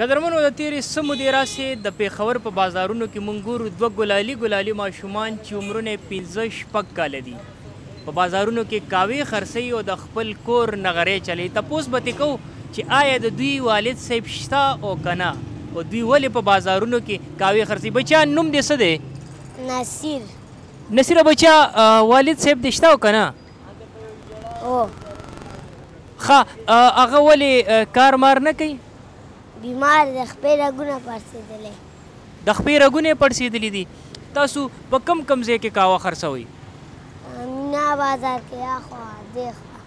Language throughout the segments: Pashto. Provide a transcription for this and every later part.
قدرمنو د تېرې څه مودې راسې د پېښور په بازارونو کې مونږ ګورو دوه ګلالي ګلالي ماشومان چې عمرونه یې 5-6 کاله دي په بازارونو کې قهوې خرڅوي او د خپل کور نغرې چلوي. تپوس به ترې کوو چې آیا د دوی والد صاحب شته او که نه، او دوی ولې په بازارونو کې قهوې خرڅوي. بچا نوم دې څه دی؟ نصیر. نصیره بچا، والد صاحب دې شته او که نه؟ هو. ښه، هغه ولې کار مار نه کوي؟ بیمار د خپې رګونه پړسېدلی. د خپې رګونه یې پړسېدلي دي. تاسو په کم کم ځای کې قهوه خرڅوئ؟ مینا بازار کې، اخوا دېخوا.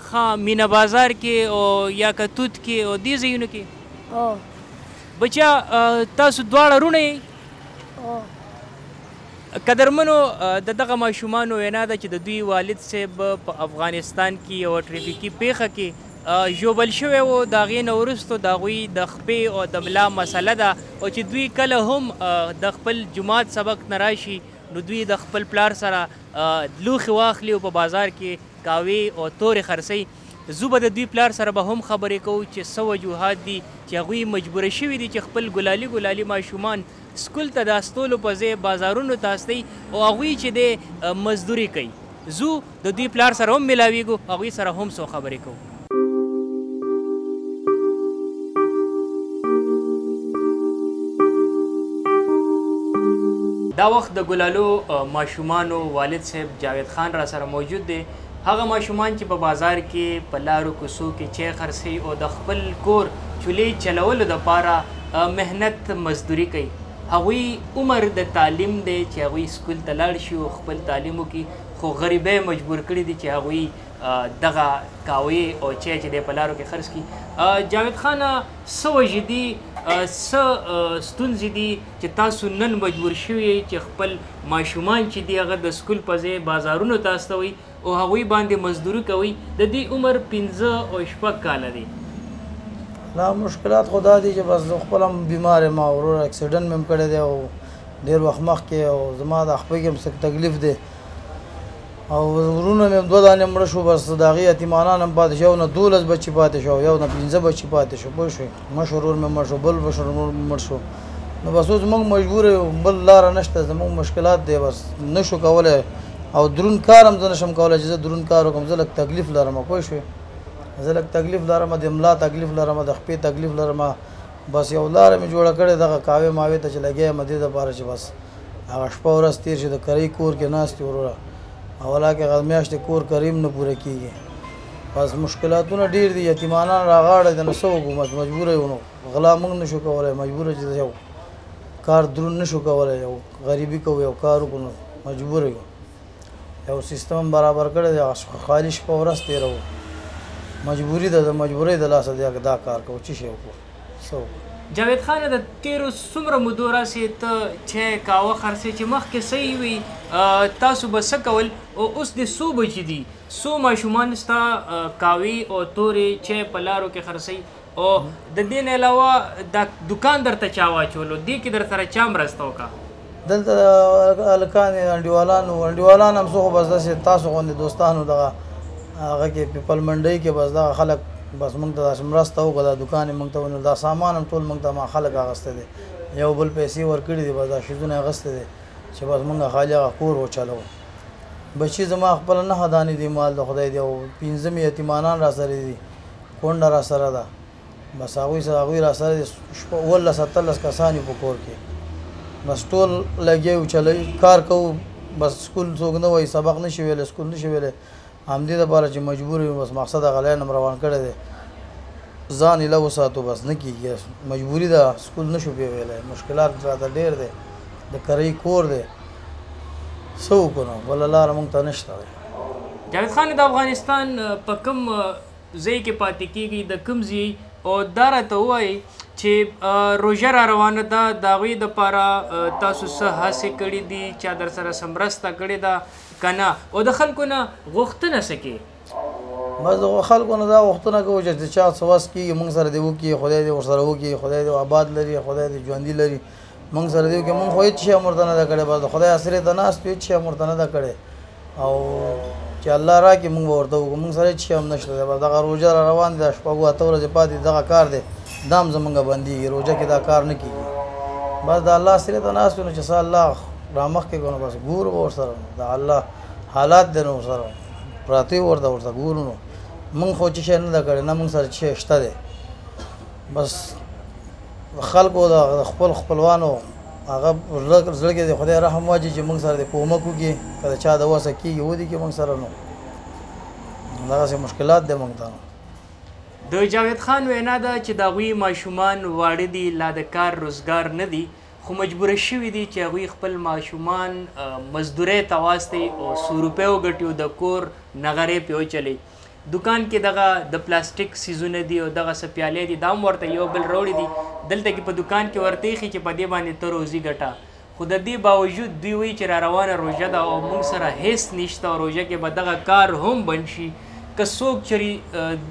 ښه، مینا بازار کې او یا کتوت کې او دې ځایونو کې؟ هو. بچا تاسو دواړه وروڼه یئ؟ هو. قدرمنو د دغه ماشومانو وینا ده چې د دوی والد صاحب په افغانستان کې یوه ټریفیکي پېښه کې ژوبل شوی و. د هغې نه وروسته د هغوی د خپې او د ملا مسله ده، او چې دوی کله هم د خپل جومات سبق نه راشي نو دوی د خپل پلار سره لوښي واخلي او په بازار کې قهوې او تورې خرڅوي. زه به د دوی پلار سره به هم خبرې کوو چې څه وجوهات دي چې هغوی مجبوره شوي دي چې خپل ګلالي ګلالي ماشومان سکول ته د استولو په ځای بازارونو ته استوي او هغوی چې دی مزدوري کوي. زه د دوی پلار سره هم ملاویږو، هغوی سره هم څو خبرې کوو. دا وخت د ګلالو ماشومانو والد صاحب جاوید خان را سره موجود دی. هغه ماشومان چې په بازار کې په لارو کوڅو کې چای خرڅوي او د خپل کور چولې چلولو دپاره محنت مزدوري کوي، هغوی عمر د تعلیم دی چې هغوی سکول ته لاړ شي او خپل تعلیم وکړي، خو غریبۍ مجبور کړي دي چې هغوی دغه قهوې او چای چې دی په لارو کې خرڅ کړي. جاوید خانه، څه وجې دي، څه ستونزې دي چې تاسو نن مجبور شوي یئ چې خپل ماشومان چې دي هغه د سکول په ځای بازارونو ته استوئ او هغوی باندې مزدوري کوئ؟ د دې عمر 5 او 6 کاله دی. دا مشکلات خو دا دي چې بس زه خپل هم بیمار یم، ورور اکسیډنټ مې هم کړی دی او ډېر وخت مخکې، او زما د خپې کې هم څه تکلیف دی، او ورونه مې هم 2 دانې مړه شو. بس د هغې یتیمانان هم پاتې شو، یو نه 12 بچي پاتې شو، یو نه 5 بچي پاتې شو. پوه شوې؟ مشر ورور مې مړ شو، بل مشر ورور مې مړ شو. نو بس اوس موږ مجبور یو، بل لاره نشته. زموږ مشکلات دی، بس نه شو کولی، او درون کار هم زه نشم کولی چې زه درون کار وکړم. زه لږ تکلیف لرم، پوه شوې؟ زه لږ تکلیف لرم، د ملا تکلیف لرم، د خپې تکلیف لرم. بس یو لاره مې جوړه کړې، دغه قهوې ماوې ته چې لګیا یم، دې دپاره چې بس هغه شپه ورځ تېر شي. د کرۍ کور کې ناست یو وروره، او ولاکه هغه میاشتې کور کریم نه پوره کېږي. بس مشکلاتونه ډېر دي، یتیمانان راغاړه دي، نو څه وکړو؟ بس مجبوره یو، نو غلا موږ نه شو کولی، مجبوره چې یو کار درون نه شو کولی، یو غریبي کوو، یو کار وکړو، نو مجبوره یو. یو سیستم برابر کړی دی، هغه خالي شپه ورځ تېروو. مجبوري ده، د مجبورۍ د لاسه دی دا کار کوو، څه شی وکړو، څه وکړو؟ جاوید خانه، د تېرو څومره مودو راسې ته چای قهوه خرڅوې چې مخکې صحیح وي تاسو به څه کول، او اوس دې څو بچي دي، څو ماشومان ستا قهوې او تورې چای په لارو کې خرڅوي، او د دې نه علاوه دا دکان درته چا واچولو، دې کې در سره چا مرسته وکړه؟ دلته هلکان انډیوالان وو، انډیوالان هم څه خو بس داسې تاسو غوندې دوستانو دغه هغه کې پیپل منډۍ کې بس دغه خلک بس موږ ته داسې مرسته وکړه، دا دکان یې موږ ته ونیول، دا سامان هم ټول موږ ته ما خلک اخیستی دی، یو بل پیسې ورکړي دي، بس دا شیزونه یې اخیستی دی چې بس موږ خالي هغه کور وچلوو. بچي زما خپله 9 دانې دي، مال د خدای دی، او 5 مې یتیمانان را سره دي، کونډه را سره ده، بس هغوی سره هغوی را سره دي. 17 18 کسان یو په کور کې، بس ټول لګیا یو، چلوي کار کوو. بس سکول څوک نه وایي، سبق نه شي ویلی، سکول نه شي ویلی، همدې دپاره چې مجبور یو. بس مقصد هغه لاین هم روان کړی دی، ځان ایله وساتو، بس نه کېږي، مجبوري ده، سکول نه شو پرې ویلی. مشکلات راته ډېر دی، د کرۍ کور دی، څه وکړو نو بله لاره موږ ته نشته دی. جاوید خان، د افغانستان په کوم ځای کې پاتې کېږي، د کوم ځای، او دا راته ووایئ چې روژه را روانه ده، د هغوی دپاره تاسو څه هڅې کړې دي، چا در سره څه مرسته کړې ده که نه، او د خلکو نه غوښتنه څه کوې؟ بس د خلکو نه دا غوښتنه کوو چې د چا څه وس کېږي موږ سره دې وکړي، خدای دې ورسره وکړي، خدای دې آباد لري، خدای دې ژوندي لري، موږ سره دې وکړي. موږ خو هېڅ شی هم ورته نه ده کړې، بس د خدای اسرې ته ناست یو، هېڅ شی هم ورته نه ده کړې، او چې الله راکړي موږ به ورته وکړو. موږ سره هېڅ شی هم نشته دی، بس دغه روژه را روان دی، 6-8 ورځې پاتې دغه کار دی، دا هم زمونږ بندېږي، روژه کې دا کار نه کېږي. بس د الله سرې ته ناست یو، نو چې څه الله رامخکې کړو نو بس ګورو به ورسره، نو د الله حالات دی نو ورسره پراته یو، ورته ګورو. نو موږ خو چې شی نه ده کړې، نه موږ سره چې شی شته دی، بس خلکو د خپل خپلوانو هغه زړه کې د خدای رحم واچي چې موږ سره د کومک وکړي، که د چا د وسه کېږي ودي کړي موږ سره. نو دغسې مشکلات دی موږ ته. د جاوید خان وینا ده چې د هغوی ماشومان واړه دي، لا د کار روزګار نه دي، خو مجبور شوي دي چې هغوی خپل ماشومان مزدورۍ ته واستوي او څو روپۍ وګټي او د کور نغرې پرې وچلوي. دکان کې دغه د پلاستیک څیزونه دي او دغه څه پیالې دي، دا هم ورته یو بل راوړي دي. دلته کې په دکان کې ورته ایښي چې په دې باندې ته روزي ګټه، خو د دې باوجود دوی وایي چې را روانه روژه ده او موږ سره هیڅ نشته او روژه کې به دغه کار هم بند شي. که څوک چېرې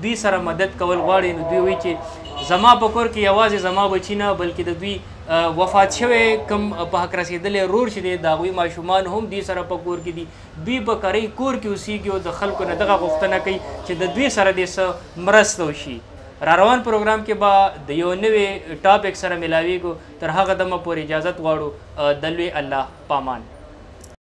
دوی سره مدد کول غواړي نو دوی وایي چې زما په کور کې یوازې زما بچي نه، بلکې د دوی وفات شوی کوم په حق رسېدلی ورور چې دی، د هغوی ماشومان هم دوی سره په کور کې دي. دوی په کرۍ کور کې اوسېږي او د خلکو نه دغه غوښتنه کوي چې د دوی سره دې څه مرسته وشي. را روان پروګرام کې به د یو نوي ټاپک سره ملاویږو. تر هغه دمه پورې اجازت غواړو. د لوی الله پامان.